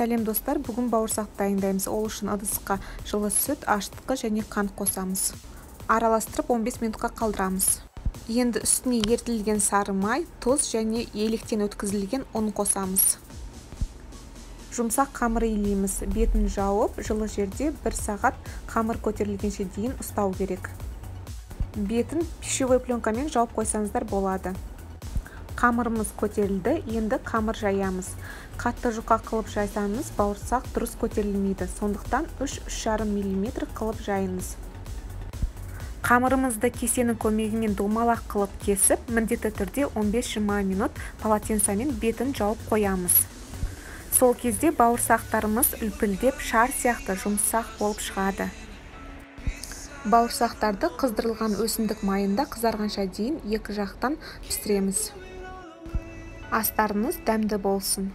Сәлем достар, бүгін бауырсақ дайындаймыз. Ол үшін ыдысқа жылы сүт, ашытқы және қант қосамыз. Араластырып 15 минутқа қалдырамыз. Енді үстіне ерітілген сары май, тұз және електен өткізілген ұн қосамыз. Жұмсақ қамыр илейміз. Бетін жауып, жылы жерде 1 сағат қамыр көтерілгенше дейін ұстау керек. Бетін пищевой пленкамен жауып қойсаңыздар болады. Қамырымыз көтерілді, енді қамыр жаямыз. Қатты жұқа қылып жайсаңыз, бауырсақ дұрыс көтерілмейді. Сондықтан 3-3,5 мм қылып жайыңыз. Қамырымызды кесенің көмегімен домалақ қылып кесіп, міндетті түрде 15-20 минут полотенцамен бетін жауып қоямыз. Сол кезде бауырсақтарымыз үлпілдеп, шар сияқты жұмсақ болып шығады. Бауырсақтарды қыздырылған өсімдік майында қызарғанша дейін екі жақтан пісіреміз. Астарыңыз дәмді болсын.